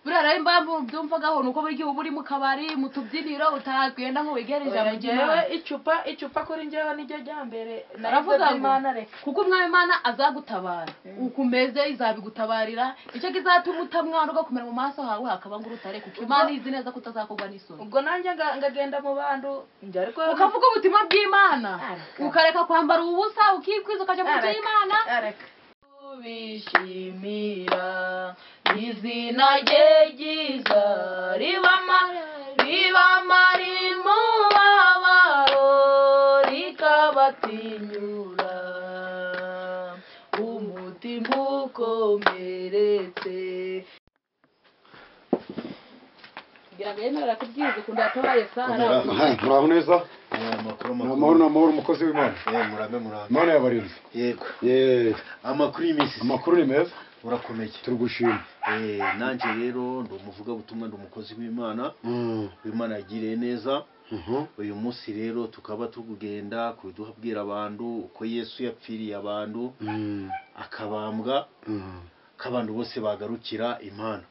Buriya rero impamvu byumvagaho nuko buri gihe uba uri mu kabari mu tubyiniro utagenda ngo wegere ijambo ry'Imana. Icupa kuri njyewe nijyo rya mbere naravuga ngo kuko umwami Imana azagutabara ukumeze izabigutabarira icyo kizatuma utamwana ugakomera mu maso hawe hakaba ngo urutare kuko Imana izi neza ko utazakogwa n'isoni. Ubwo nanjye ngagenda mu bantu njye ariko ukavuga ubutumwa bw'Imana ukareka kwambara ubusa ukikwiza ukajya mu by'Imana. Bishimira izina rye ryiza ribamara imibabaro rikabatinyura umutima ukomeretse. Kugira ngo yemerera kubyiza ukunda yatabaye Sara. Muraho neza? Amahoro n'amahoro umukozi w'Imana. Murabe murabe. Imana yabarinze. Yego. Amakuru y'iminsi. Amakuru ni meza. Urakomeye. Turugushima. Nanjye rero ndi umuvugabutumwa ndi umukozi w'Imana. Imana yagiriye neza. Uyu munsi rero tukaba tugenda kuduhabwira abantu uko Yesu yapfiriye abantu akabambwa kabantu bose bagarukira Imana.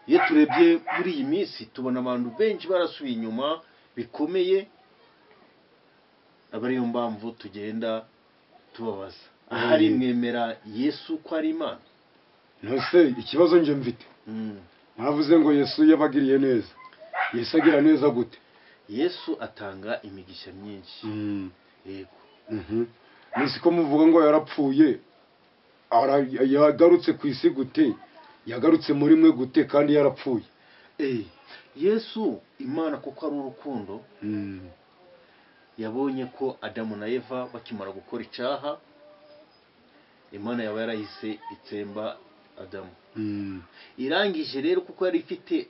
Iyo turebye muri iyi minsi tubona abantu benshi barasubiye inyuma bikomeye, abari yo mpamvu tugenda tubabaza ahari mwemera Yesu ko ari Imana. Nose ikibazo nje mfite mwavuze ngo Yesu yabagiriye neza. Yesu agira neza gute? Yesu atanga imigisha myinshi. Yego. Nisi ko muvuga ngo yarapfuye yagarutse ku isi gute? Yagarutse muri mwe gute kandi yarapfuye? Yesu Imana kuko ari urukundo yabonye ko Adamu na Eva bakimara gukora icyaha Imana yaba yarahise itsemba Adamu. Irangije rero kuko yari ifite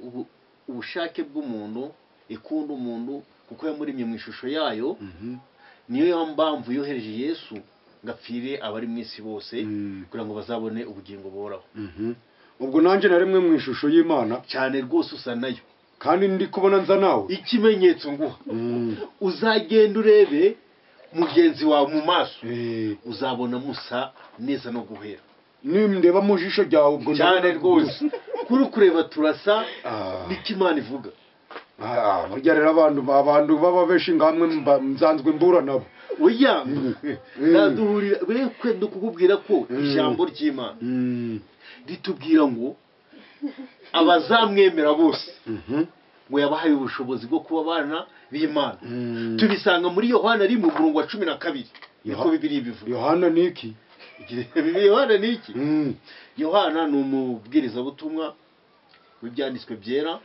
ubushake bw'umuntu ikunda umuntu kuko yamurimye mu ishusho yayo, niyo mpamvu yohereje Yesu ngapfire abari mu isi bose kugira ngo bazabone ubugingo buhoraho. Ubwo nanjye narimwe mu ishusho y'Imana cyane rwose usa nayo kandi ndi kubona nza nawe ikimenyetso nguha uzagenda urebe mugenzi wawe mu maso uzabona musa neza no guhera. Nimndeba mu jisho ryawe ubwo cyane rwose kuri kureba turasa niko Imana ivuga. Burya rero abantu baba benshi ngamwe nzanzwe mbura nabo. Oya ndaduhurira bekwe ndukubwira ko ijambo ry'Imana ritubwira ngo abazamwemera bose ngo yabahaye ubushobozi bwo kuba abana b'Imana. Tubisanga muri Yohana rimwe umurongo wa 12 niko Bibiliya bivuga. Yohana niki? Yohana niki? Yohana ni umubwirizabutumwa w'ibyanditswe byera.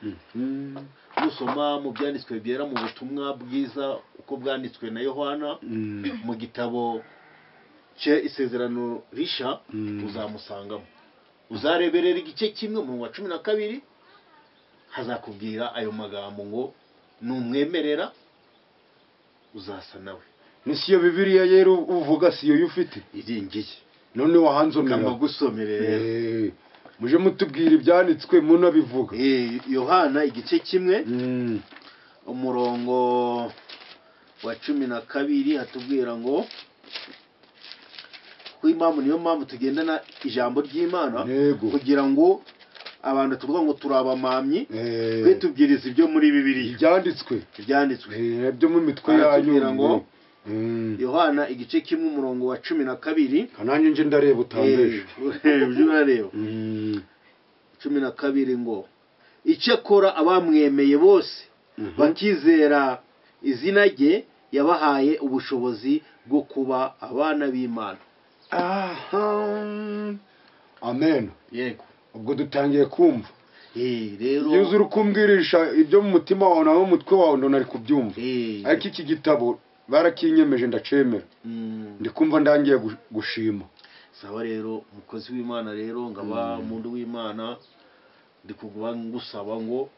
Nusoma mu byanditswe byera mu butumwa bwiza uko bwanditswe na Yohana mu gitabo cye Isezerano Risha uzamusangamo. Uzareberera igice kimwe mu wa 12 hazakubwira ayo magambo ngo numwemerera uzasa nawe. Nisiyo Bibiliya yero uvuga siyo yufite iringiye none wahanzomera kamagusomerera. Muje mutubwira ibyanditswe munabivuga. Yohana igice kimwe umurongo wa 12 hatubwira ngo impamvu niyo mpamvu tugendana ijambo ry'Imana kugira ngo abantu tuvuga ngo turabamamyi twe tubwiriza ibyo muri Bibiliya ibyanditswe byo mu mitwe yanyu ngo Yohana igice kimwe umurongo wa 12 kananye nje ndareba utambesha ibyo urareba 12 ngo icyakora abamwemeye bose bakizera izina rye yabahaye ubushobozi bwo kuba abana b'Imana. Amen. Yego. Ubwo dutangiye kumva. Rero iyo uri kumbwirisha ibyo mu mutima wawe nawe mutwe wawe ndonari kubyumva. Ariko iki gitabo barakinyemeje ndacemera. Ndikumva ndangiye gushima. Sawa rero umukozi w'Imana rero ngaba umuntu w'Imana ndikuguba ngusaba ngo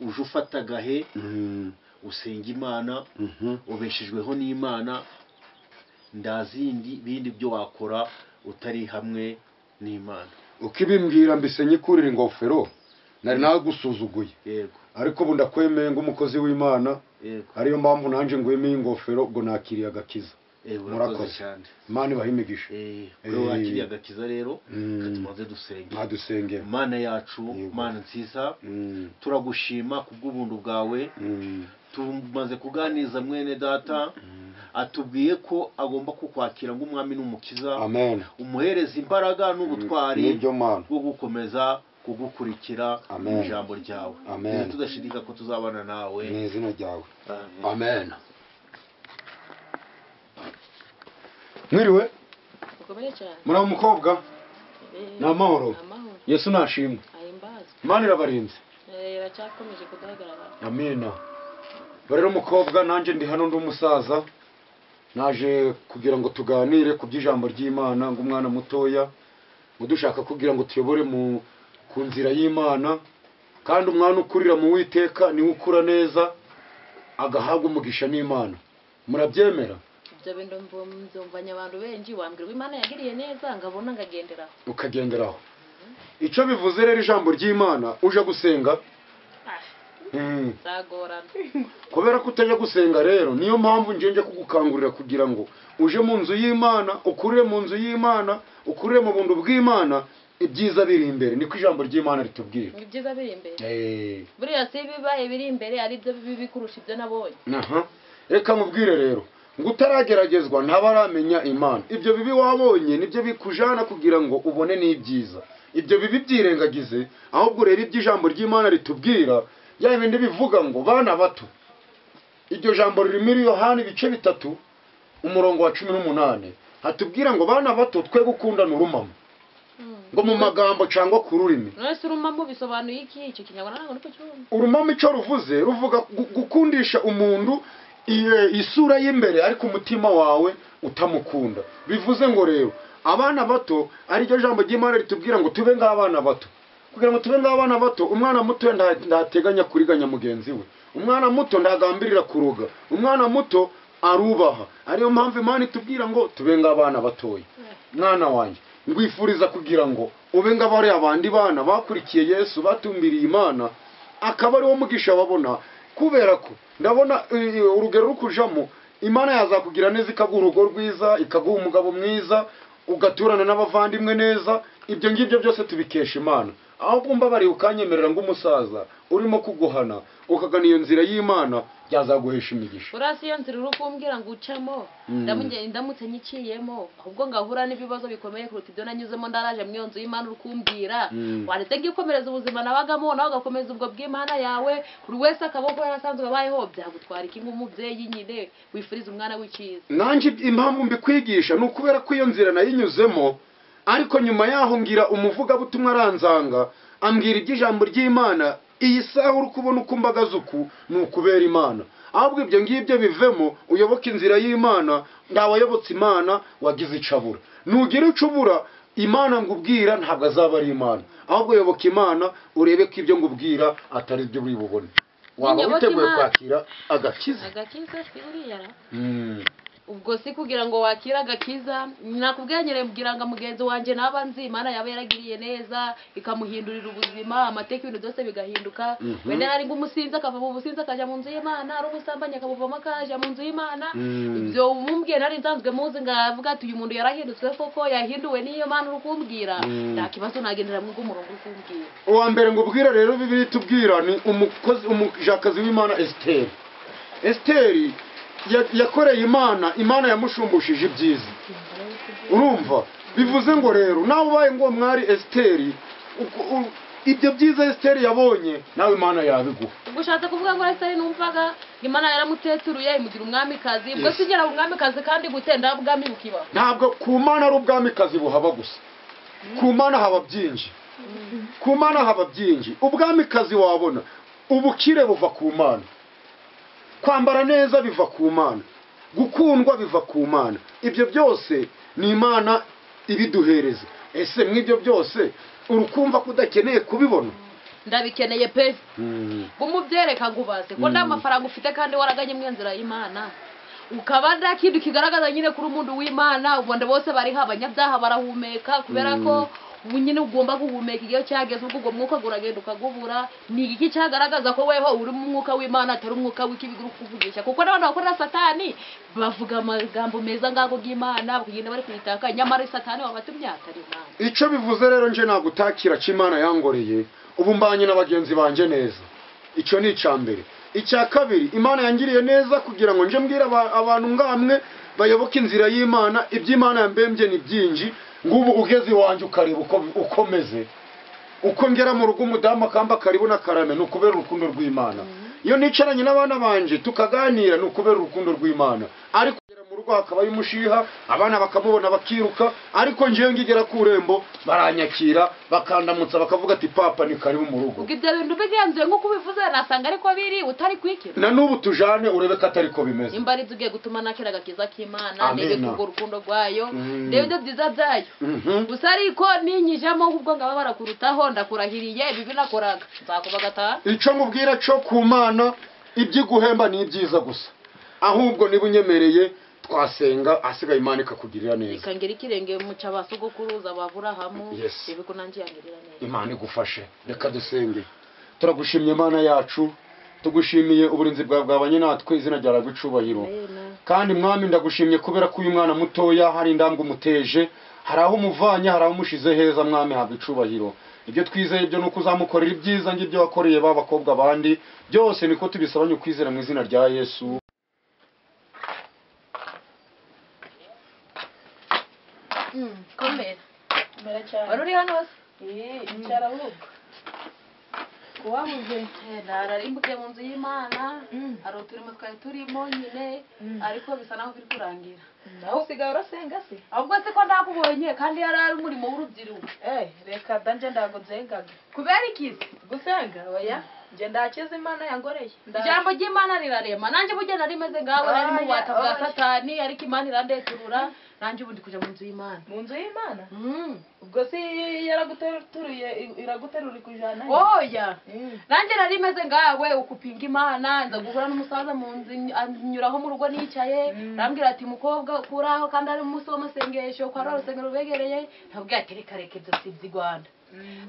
uje ufata gahe usenga Imana ubeshejweho n'Imana ndazindi bindi byo wakora utari hamwe n'Imana. Ukibimbwira mbise nyikurira ingofero nari nagusuzuguye. Yego. Ariko ubu ndakwemeye ngo umukozi w'Imana. Yego. Ariyo mpamvu nanje ngwemeye ingofero ngo nakiriye agakiza. Murakoze cyane. Imana ibahe imigisha. Kuri wakiriye agakiza rero katumaze dusenge. Madusenge. Imana yacu, Imana nziza, turagushima kubw'ubuntu bwawe. Tumaze kuganiza mwene data, atubwiye ko agomba kukwakira ng'umwami n'umukiza. Amen. Umuhereza imbaraga n'ubutwari bwo gukomeza kugukurikira mu ijambo ryawe. Amen. Tudashidika ko tuzabana nawe mu izina ryawe. Amen. Mwiriwe? Muri umukobwa? Ni amahoro. Yesu nashimwe. Imana irabarinze. Iracyakomeje kuduhagarara. Amina. Rero umukobwa nanje ndi hano ndi umusaza, naje kugira ngo tuganire ku by'ijambo ry'Imana ngo umwana mutoya udushaka kugira ngo tuyobore mu ku nzira y'Imana, kandi umwana ukurira mu Uwiteka niwe ukura neza agahabwa umugisha n'Imana. Murabyemera? Ibyo bintu mbyumvanye abantu benshi wambwira Imana yagiriye neza ngabona ngagenderaho. Ukagenderaho. Icyo bivuze rero ijambo ry'Imana uje gusenga zagorana. Kubera ko utajya gusenga rero niyo mpamvu nje kugukangurira kugira ngo uje mu nzu y'Imana, ukurire mu nzu y'Imana, ukurire mu buntu bw'Imana, ibyiza biri imbere. Niko ijambo ry'Imana ritubwira. Ibyiza biri imbere. Buriya si bibaye biri imbere ari byo bibi kurusha ibyo nabonye. Reka mubwire rero ngo utarageragezwa ntabaramenya Imana. Ibyo bibi wabonye nibyo bikujana kugira ngo ubone n'ibyiza. Ibyo bibi byirengagize, ahubwo rero iby'ijambo ry'Imana ritubwira ya bindi bivuga ngo bana bato. Iryo jambo riri muri Yohana ibice 3 umurongo wa 18 hatubwira ngo bana bato twe gukundana urumamo ngo mu magambo cyangwa ku rurimi. None se urumamo bisobanuye iki? Icyo kinyarwanda ntabwo niko cyumva. Urumamo icyo ruvuze ruvuga gukundisha umuntu isura y'imbere ariko umutima wawe utamukunda. Bivuze ngo rero abana bato ari ryo jambo ry'Imana ritubwira ngo tube ng'abana bato. Kugira ngo tube ng'abana bato, umwana muto ndateganya kuriganya mugenzi we. Umwana muto ndagambirira kuroga. Umwana muto arubaha. Ariyo mpamvu Imana itubwira ngo tube ng'abana batoya. Mwana wanjye ngwifuriza kugira ngo ube ng'abari abandi bana bakurikiye Yesu batumbiriye Imana, akaba ari wo mugisha babona. Kubera ko ndabona urugero rukujamo, Imana yazakugira neza ikaguha urugo rwiza, ikaguha umugabo mwiza, ugaturana n'abavandimwe neza. Ibyo ngibyo byose tubikesha Imana. Ahubwo mbabari ukanyemerera ngo umusaza urimo kuguhana ukagana iyo nzira y'Imana byazaguhesha imigisha. Urasi iyo nzira uri kumbwira ngo ucamo, ndamutse nyiciyemo ahubwo ngahura n'ibibazo bikomeye kuruta ibyo nanyuzemo ndaraje mu iyo nzu y'Imana uri kumbwira. Waretse ngikomereza ubuzima nabagamo nawe ugakomeza ubwo bw'Imana yawe, buri wese akaboko yarasanzwe abayeho, byagutwara iki nk'umubyeyi nyine wifuriza umwana w'icyiza? Nanjye impamvu mbikwigisha ni ukubera ko iyo nzira nayinyuzemo, ariko nyuma yaho ngira umuvugabutumwa aranzanga ambwira iby'ijambo ry'Imana. Iyi saha uri kubona uko mbagaze uku ni ukubera Imana. Ahubwo ibyo ngibyo bivemo uyoboke inzira y'Imana. Ndawayobotse Imana wagize icabura. Nugira icubura Imana ngubwira ntabwo azaba ari Imana. Ahubwo yoboka Imana urebe ko ibyo ngubwira atari byo uri bubone. Waba witeguye kwakira agakiza? Agakiza si buriya. Ubwo si kugira ngo wakira agakiza, nakubwiye nyere mbwira ngo mugenzi wanje naba nzi Imana yaba yaragiriye neza ikamuhindurira ubuzima, amateka ibintu byose bigahinduka. Wenda ari ngumusinza akava mu businza akaja mu nzu y'Imana, ari umusambanya akabuvamo akaja mu nzu y'Imana. Ibyo umumbwiye nari nsanzwe muzi ngavuga ati uyu muntu yarahindutse koko, yahinduwe n'iyo Mana uri kumbwira. Nta kibazo nagendera mu murongo uri kumbwira. Uwa mbere ngo ubwira rero Bibiliya itubwira ni umukozi umujakazi w'Imana Esther. Esther yakoreye Imana, Imana yamushumbushyije ibyiza. Urumva bivuze ngo rero nawe ubaye ngo mwari Esther, ibyo byiza Esther yabonye nawe Imana yabiguha. Ubwo ushatse kuvuga ngo Esther numvaga Imana yaramuteturuye imugira umwamikazi, ubwo sigera umwamikazi kandi gutenda ubwami bukiba. Ntabwo ku Mana ari ubwamikazi buhaba gusa. Ku Mana haba byinshi. Ku Mana haba byinshi. Ubwamikazi wabona, ubukire buva ku Mana. Kwambara neza biva ku Mana, gukundwa biva ku Mana. Ibyo byose ni Imana ibiduhereza. Ese mw'ibyo byose urukumva kudakeneye kubibona? Ndabikeneye pe. Bumubyereka ngubaze ko nta mafaranga ufite kandi waraganye mu nzira y'Imana, ukaba nta kintu kigaragaza nyine kuri umuntu w'Imana. Ubonde bose bari abanyabyaha barahumeka kubera ko nyine ugomba guhumeka iyo cyageze ubwo ubwo mwuka guragenda ukagubura. Ni iki cyagaragaza ko weho uri mu mwuka w'Imana atari umwuka w'ikibiguru kuvugisha? Kuko n'abantu bakorera Satani bavuga amagambo meza ngago y'Imana bakagenda bari kuyitaka, nyamara Satani wabatumye atari Imana. Icyo bivuze rero nje nagutakira cy'Imana yangoreye, ubu mbanye n'abagenzi banje neza. Icyo ni icya mbere. Icya kabiri, Imana yangiriye neza kugira ngo nje mbwira abantu ngamwe bayoboka inzira y'Imana. Iby'Imana yambembye ni byinji. Ngubu ugeze iwanjye ukareba uko ukomeze, uko ngera mu rugo umudamu akamba karibu na karame, ni ukubera urukundo rw'Imana. Iyo nicaranye n'abana banje tukaganira, ni ukubera urukundo rw'Imana. Ariko ngera mu rugo hakabayo umushiha, abana bakamubona bakiruka, ariko njewe ngigera ku rembo baranyakira bakandamutsa bakavuga ati papa ni karibu mu rugo. Ubwo ibyo bintu bigenzuye nk'uko ubivuze nasanga ariko biri utari kwikira. Na n'ubu tujane urebe ko atari ko bimeze. Imba ari ugiye gutuma nakira agakiza k'Imana, ndebe kubwo rukundo rwayo, ndebe ibyo byiza byayo. Gusa ariko ninyijamo ubwo ngaba barakurutaho, ndakurahiriye bibi nakoraga nzakuba gatanu. Icyo nkubwira cyo ku Mana, ibyiguhemba ni ibyiza gusa, ahubwo niba unyemereye twasenga asigaye Imana ikakugirira neza. Ikangera ikirenge mu cy'abasogokuruza ba Aburahamu, ibiko nanjye yangirira neza. Imana igufashe. Reka dusenge. Turagushimye Imana yacu, tugushimiye uburinzi bwawe bwabanye natwe, izina ryawe ricubahiro. Kandi Mwami ndagushimye kubera ko uyu mwana mutoya hari indambwe umuteje, hari aho umuvanye, hari aho umushize heza. Mwami habwa icubahiro. Ibyo twizeye ibyo nuko uzamukorera ibyiza ngibyo wakoreye ba bakobwa bandi byose, niko tubisabanye ukwizera mu izina rya Yesu. Komera. Komera cyane. Wari uri hano se? Icara ahubwo. Wabuze? Nararimbukiye mu nzu y'Imana, hari uturimo twari turimo nyine, ariko bisa naho biri kurangira. Nawe usigaye urasenga se? Ahubwo se ko ndakubonye kandi yari ari umurimo w'urubyiruko. Reka da nje ndago nsengaga. Kubera iki se? Gusenga? Oya. Nje ndakiza Imana yangoreye. Ijambo ry'Imana rirarema. Nanjye burya nari meze ngawe, nari mu bubata bwa Satani, ariko Imana irandeturura. Nanjye ubundi kuja mu nzu y'Imana. Mu nzu y'Imana? Ubwo si yaraguteruye, iraguterura ikujana? Oya. Nanjye nari meze ngawe ukupinga Imana, nza guhura n'umusaza mu nzu, anyuraho mu rugo nicaye, arambwira ati mukobwa kuraho, kandi ari umunsi w'amasengesho kwa rusengero rubegereye. Ntabwo ati reka reka ibyo si iby'i Rwanda.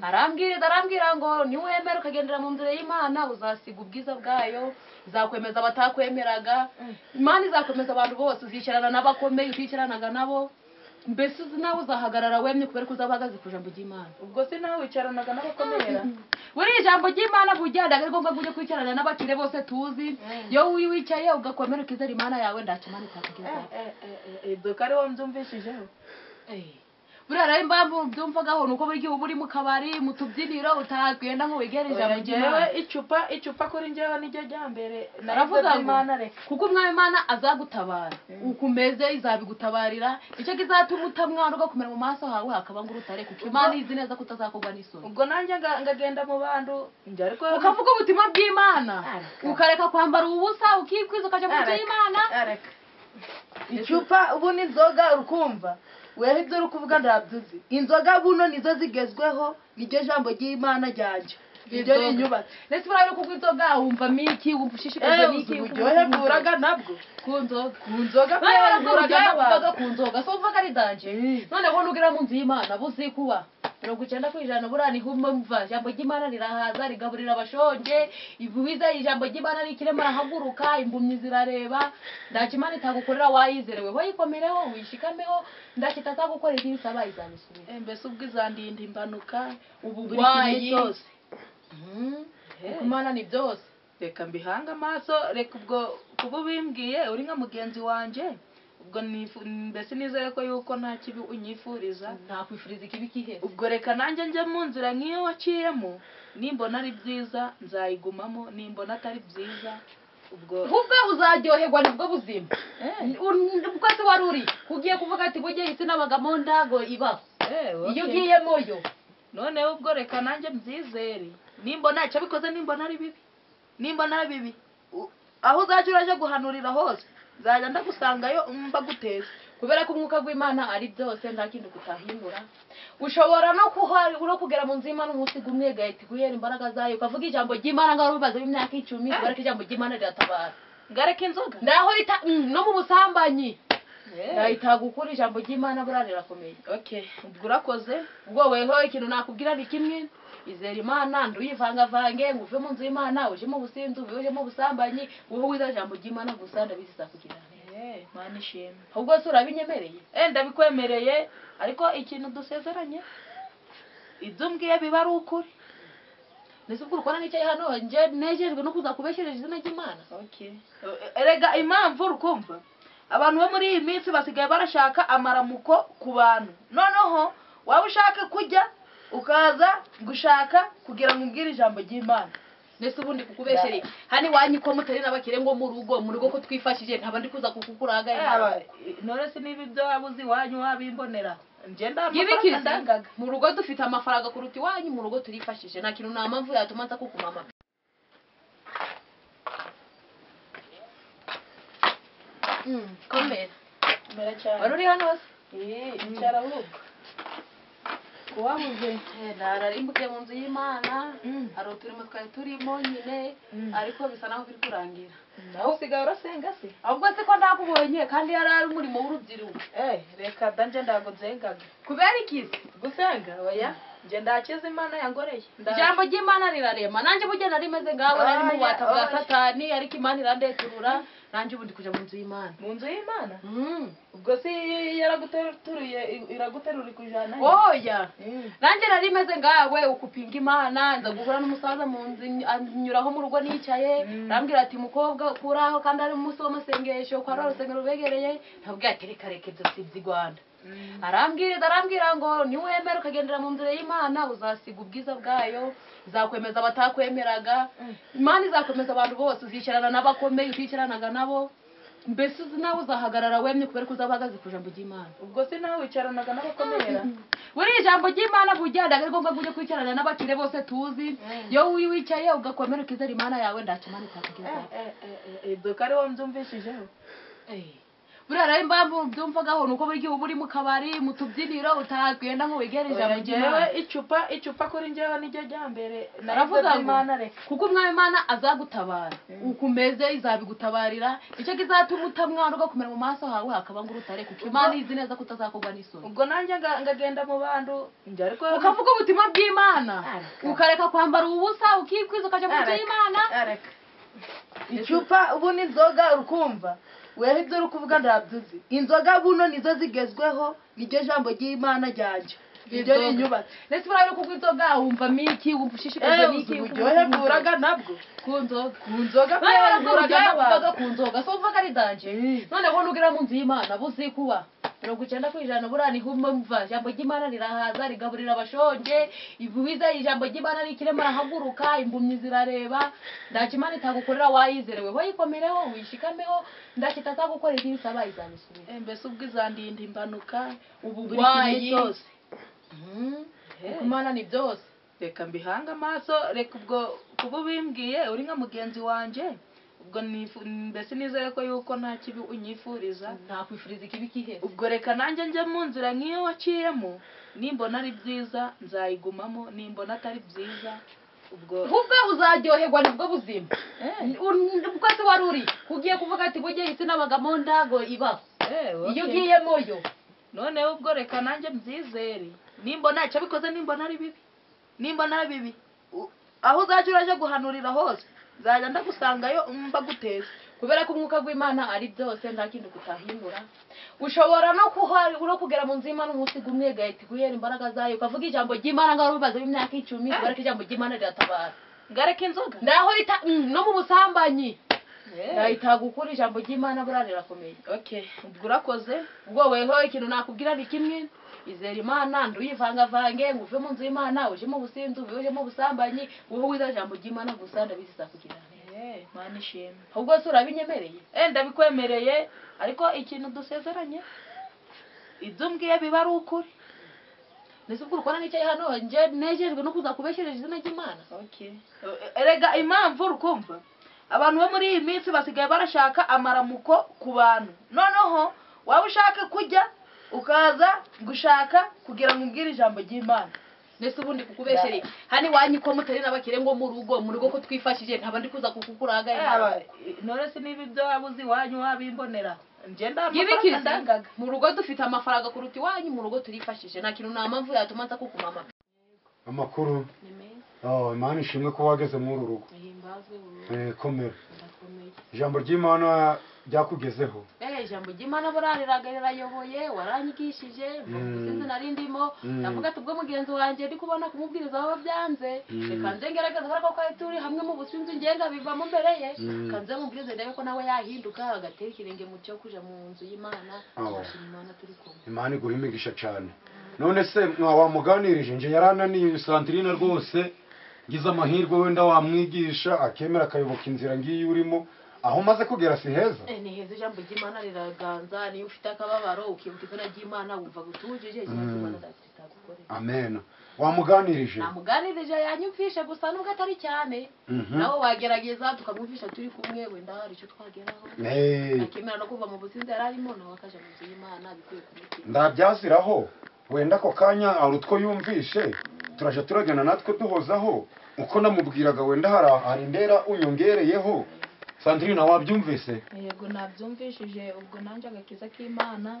Arambwira ngo niwemera ukagendera mu nzira y'Imana uzasiga ubwiza bwayo, izakwemeza abatakwemeraga. Imana izakwemeza abantu bose, uzicarana n'abakomeye uticaranaga nabo, mbese nawe uzahagarara wemye kubera ko uzaba uhagaze ku ijambo ry'Imana. Ubwo se nawe wicaranaga n'abakomera? Buri ijambo ry'Imana burya ntabwo ari ngombwa ngo ujye kwicarana n'abakire bose tuzi. Iyo wicaye ugakomera ukizera Imana yawe, ntacyo Imana itakugezaho. Ibyo ko ari wowe mbyumvishijeho. Buriya rero impamvu byumvagaho nuko buri gihe uba uri mu kabari mu tubyiniro utagenda ngo wigere ijambo ry'Imana. Icupa icupa kuri njyewe niryo rya mbere. Naravuga ngo kuko Umwami Imana azagutabara, ukomeze izabigutabarira, icyo kizatuma utamwana ugakomera mu maso hawe hakaba ngo urutare, kuko Imana izi neza ko utazakorwa n'isoni. Ubwo nanjye ngagenda mu bantu njye ariko ukavuga ubutumwa bw'Imana, ukareka kwambara ubusa, ukikwiza ukaja mu nzu y'Imana. Icupa ubu ni inzoga urukumva. Wewe ibyo uri kuvuga ndabyuzi. Inzoga buno nizo zigezweho, niryo jambo ry'Imana ryanje. Niryo rinyubatse. Ndetse buriya uri kunywa inzoga wumva miki, wumva ushishikajwe n'iki, uburyohe bwuraga nabwo. Ku nzoga. Ku nzoga bwuraga n'abantu. Ku nzoga so wumvaga ari danje. Noneho nugera mu nzu y'Imana buzi kuba 90% buriya niho umva ijambo ry'Imana rirahaza rigaburira abashonje, wize ijambo ry'Imana rikirema arahaguruka, impumyi zirareba, ntacyo Imana itagukorera wayizerewe, wayikomereho, wishikameho, ntacyo itazagukorera ibyo usaba izabisubiza. Mbese ubwo izandinda impanuka, ubugwayi cyose. Kuko Imana ni byose. Reka mbihanga amaso, reka ubwo kuba ubimbwiye uri nka mugenzi wanje, ubwo mbese nizere ko yuko nta kibi unyifuriza. Ntakwifuriza ikibi kihese. Ubwo reka nanjye njye mu nzira nk'iyo waciyemo, nimbona ari byiza nzayigumamo, nimbona atari byiza ubwo ubwo uzaryoherwa nibwo buzima. Ubwo se wari uri ugiye kuvuga ati bugiye isi n'abagamo ndago ibaho, iyo ugiyemo yo. Noneho ubwo reka nanjye mbyizere, nimbona icyo bikoze, nimbona ari bibi, nimbona ari bibi, aho uzajya uraje guhanurira hose nzajya ndagusangayo mbaguteza. Kubera ko umwuka w'Imana ari byose, nta kintu kutahindura. Ushobora no kugera mu nzu y'Imana umunsi gumwe gahita guhera imbaraga zayo, ukavuga ijambo ry'Imana ngaho rubaze imyaka 10, kubera ko ijambo ry'Imana riratabara. Ngareka inzoga ndaho rita no mu busambanyi. Ndahita gukora ijambo ry'Imana buriya rirakomeye. Okay, ubwo urakoze. Ubwo weho ikintu nakubwira ni kimwe, izera Imana nduyivangavange ngo uve mu nzu y'Imana uje mu businzi uje mu busambanyi, wowe wizera ijambo ry'Imana gusa ndabizi izakugirira neza. Imana ishimwe. Ahubwo se urabinyemereye? Ndabikwemereye, ariko ikintu dusezeranye ibyo umbwiye biba ari ukuri. Mbese ubwo urukora nicaye hano nje nejejwe no kuza kubeshereje izina ry'Imana. Okay. Erega impamvu urukumva abantu bo muri iyi minsi basigaye barashaka amaramuko ku bantu, noneho waba ushaka kujya ukaza gushaka kugira ngo umbwire ijambo ry'Imana. Mbese ubundi kukubeshereye hano iwanyu ko mutari n'abakire ngo mu rugo ko twifashije ntaba ndi kuza kukukuraga. None se niba ibyo waba uzi iwanyu wabimbonera nje ndamafaranga ndangaga. Mu rugo dufite amafaranga kuruta iwanyu, mu rugo turifashije nta kintu nta mpamvu yatuma nza kukumama. Komera. Komera cyane. Wari uri hano se? Icara ahubwo. Kuwabuze? Nararimbukiye mu nzu y'Imana, hari uturimo twari turimo nyine, ariko bisa naho biri kurangira. Nawe usigaye urasenga se? Ahubwo se ko ndakubonye kandi yari ari umurimo w'urubyiruko. Reka da nje ndago nzengaga. Kubera iki se? Gusenga? Oya. Nje ndakiza Imana yangoreye. Ijambo ry'Imana rirarema. Nanjye burya nari meze ngawe nari mu bubata bwa Satani, ariko Imana irandeturura. Nanjye ubundi kuja mu nzu y'Imana. Mu nzu y'Imana? Ubwo si yaraguteruye iraguterura ikujana? Oya. Nanjye nari meze ngawe ukupinga Imana, nza guhura n'umusaza mu nzu anyuraho mu rugo nicaye, arambwira ati mukobwa kuraho kandi ari umunsi w'amasengesho kwa rusengero rubegereye, ntabwo ati reka reka ibyo si iby'i Rwanda. Arambwira ngo niwemera ukagendera mu nzira y'Imana uzasiga ubwiza bwayo, izakwemeza abatakwemeraga, Imana izakwemeza abantu bose, uzicarana n'abakomeye uticaranaga nabo, mbese nawe uzahagarara wemye kubera ko uzaba uhagaze ku ijambo ry'Imana. Ubwo se nawe wicaranaga n'abakomeye? Buriya ijambo ry'Imana burya ntabwo ari ngombwa ngo ujye kwicarana n'abakire bose tuzi, iyo wicaye ugakomera ukizera Imana yawe ntacyo Imana itakugezaho. Ibyo ko ari wowe mbyumvishijeho? Buriya rero impamvu byumvagaho nuko buri gihe uba uri mu kabari mu tubyiniro utagenda ngo wigere ijambo ry'Imana. Icupa kuri njyewe niryo rya mbere naravuga ngo kuko umwami Imana azagutabara ukumeze izabigutabarira, icyo kizatuma utamwana ugakomera mu maso hawe hakaba ngo urutare, kuko Imana izi neza ko utazakorwa n'isoni. Ubwo nanjye ngagenda mu bantu njye ariko ukavuga ubutumwa bw'Imana ukareka kwambara ubusa ukikwiza ukajya mu nzu y'Imana. Icupa ubu n'inzoga urukumva weho ibyo uri kuvuga ndabyuzi. Inzoga buno nizo zigezweho, niryo jambo ry'Imana ryanje niryo rinyubatse. Ndetse buriya uri kunywa inzoga wumva miki, wumva ushishikajwe n'iki? Uburyohe bwuraga nabwo ku nzoga. Ku nzoga bwuraga ku nzoga so wumvaga ari danje. Noneho nugera mu nzu y'Imana buzi kuba 90% buriya niho umva ijambo ry'Imana rirahaza rigaburira abashonje, wize ijambo ry'Imana rikirema arahaguruka, impumyi zirareba, ntacyo Imana itagukorera wayizerewe, wayikomereho wishikameho, ntacyo itazagukorera ibyo usaba izabisubiza. Mbese ubwo izandinda impanuka ubugwayi byose. Kuko Imana ni byose. Reka mbihanga amaso, reka ubwo kuba ubimbwiye uri nka mugenzi wanje, ubwo mbese nizere ko yuko nta kibi unyifuriza. Ntakwifuriza ikibi kihese. Ubwo reka nanjye njye mu nzira nk'iyo waciyemo, nimbona ari byiza nzayigumamo, nimbona atari byiza ubwo ubwo uzaryoherwa nibwo buzima. Ubwo se wari uri ugiye kuvuga ati bugiye isi n'abagamo ndago ibaho, iyo ugiyemo yo. Noneho ubwo reka nanjye mbyizere, nimbona icyo bikoze, nimbona ari bibi, nimbona ari bibi aho uzajya uraje guhanurira hose nzajya ndagusangayo mbaguteza. Kubera ko umwuka w'Imana ari byose nta kintu kutahindura. Ushobora no kugera mu nzu y'Imana umunsi gumwe gahita guhera imbaraga zayo ukavuga ijambo ry'Imana ngaho rubaze imyaka 10, kubera ko ijambo ry'Imana riratabara. Ngareka inzoga ndaho rita no mu busambanyi ndahita gukora ijambo ry'Imana buriya rirakomeye. Okay, ubwo urakoze. Ubwo weho ikintu nakubwira ni kimwe, izera Imana nduyivangavange ngo uve mu nzu y'Imana uje mu businzi uje mu busambanyi, wowe wizera ijambo ry'Imana gusa ndabizi izakugirira neza. Imana ishimwe. Ahubwo se urabinyemereye? Ndabikwemereye, ariko ikintu dusezeranye ibyo umbwiye biba ari ukuri. Mbese ubwo urukora nicaye hano nje nejejwe no kuza kubeshereje izina ry'Imana. Okay. Erega impamvu urukumva abantu bo muri iyi minsi basigaye barashaka amaramuko ku bantu, noneho waba ushaka kujya ukaza gushaka kugira ngo umbwire ijambo ry'Imana. Mbese ubundi kukubeshereye hano iwanyu ko mutari n'abakire ngo mu rugo ko twifashije ntaba ndi kuza kukukuraga. None se niba ibyo waba uzi iwanyu wabimbonera Njye nda amafaranga ndangaga. Mu rugo dufite amafaranga kuruta iwanyu, mu rugo turifashije. Nta kintu nta mpamvu yatuma nza kukumama. Amakuru. Ni meza. Oh, Imana ishimwe ko wageze muri uru rugo. Himbazwe burundu. Komera. Ndakomeye. Ijambo ry'Imana ryakugezeho. Ijambo ry'Imana burariraga rirayoboye, waranyigishije, mvuze nari ndimo, ndavuga ati ubwo mugenzi wanjye ndi kubona kumubwiriza baba byanze, reka nze ngerageza kubera ko twari turi hamwe mu businzi ngenga bivamo mbere ye, reka nze mubwirize ndebe ko nawe yahinduka agatera ikirenge mu cyo kuja mu nzu y'Imana, tugashima Imana turi kumwe. Imana iguha imigisha cyane. None se wamuganirije? Nje yarananiye Sandrine rwose, ngize amahirwe wenda wamwigisha akemera akayoboka inzira ngiyi urimo. Aho maze kugera si heza? Ni heza, ijambo ry'Imana riraganza, niyo ufite akababaro ukibuka izina ry'Imana wumva gutujije, izina ry'Imana ritagukorera. Amen. Wamuganirije? Namuganirije yanyumvishe gusa nubwo atari cyane. Nawe wagerageza tukamwumvisha turi kumwe, wenda hari icyo twageraho. Akemera no kuva mu businzi yari arimo, nawe akaja mu nzu y'Imana bikwiye kumutima. Ndabyaziraho wenda ako kanya hari utwo yumvishe, turaje turagana natwe duhozaho uko namubwiraga, wenda hari indera unyongereyeho. Sandrine wabyumvise? Yego nabyumvishije, ubwo nanjye agakiza k'Imana,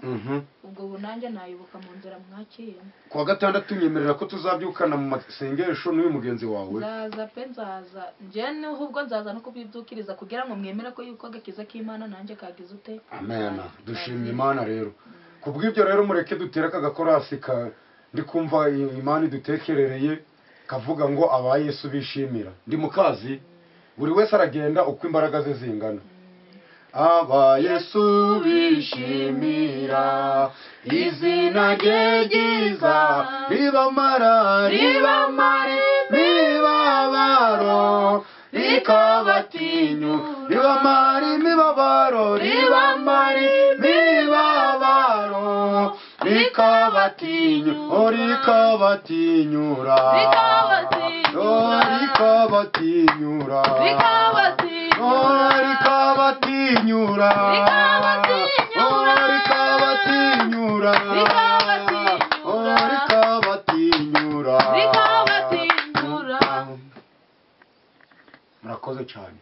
ubwo nanjye nayoboka mu nzira mwakiye. Kuwa gatandatu nyemerera ko tuzabyukana mu masengesho n'uyu mugenzi wawe. Nzaza pe, nzaza. Njye n'ubwo nzaza no kubibyukiriza kugira ngo mwemere ko yuko agakiza k'Imana nanjye kagize ute. Amen. Dushimye Imana rero. Kubw'ibyo rero mureke dutere aka gakorasi ka ndi kumva Imana idutekerereye kavuga ngo aba Yesu bishimira. Ndi mukazi. Buri wese aragenda uko imbaraga ze zingana. Aba Yesu bishimira izina rye ryiza, ribamara ribamara imibabaro rikabatinyu, ribamara imibabaro, ribamara imibabaro rikabatinyu, rikabatinyura, rikabatinyura, rikabatinyura, rikabatinyura, rikabatinyura, rikabatinyura. Murakoze cyane.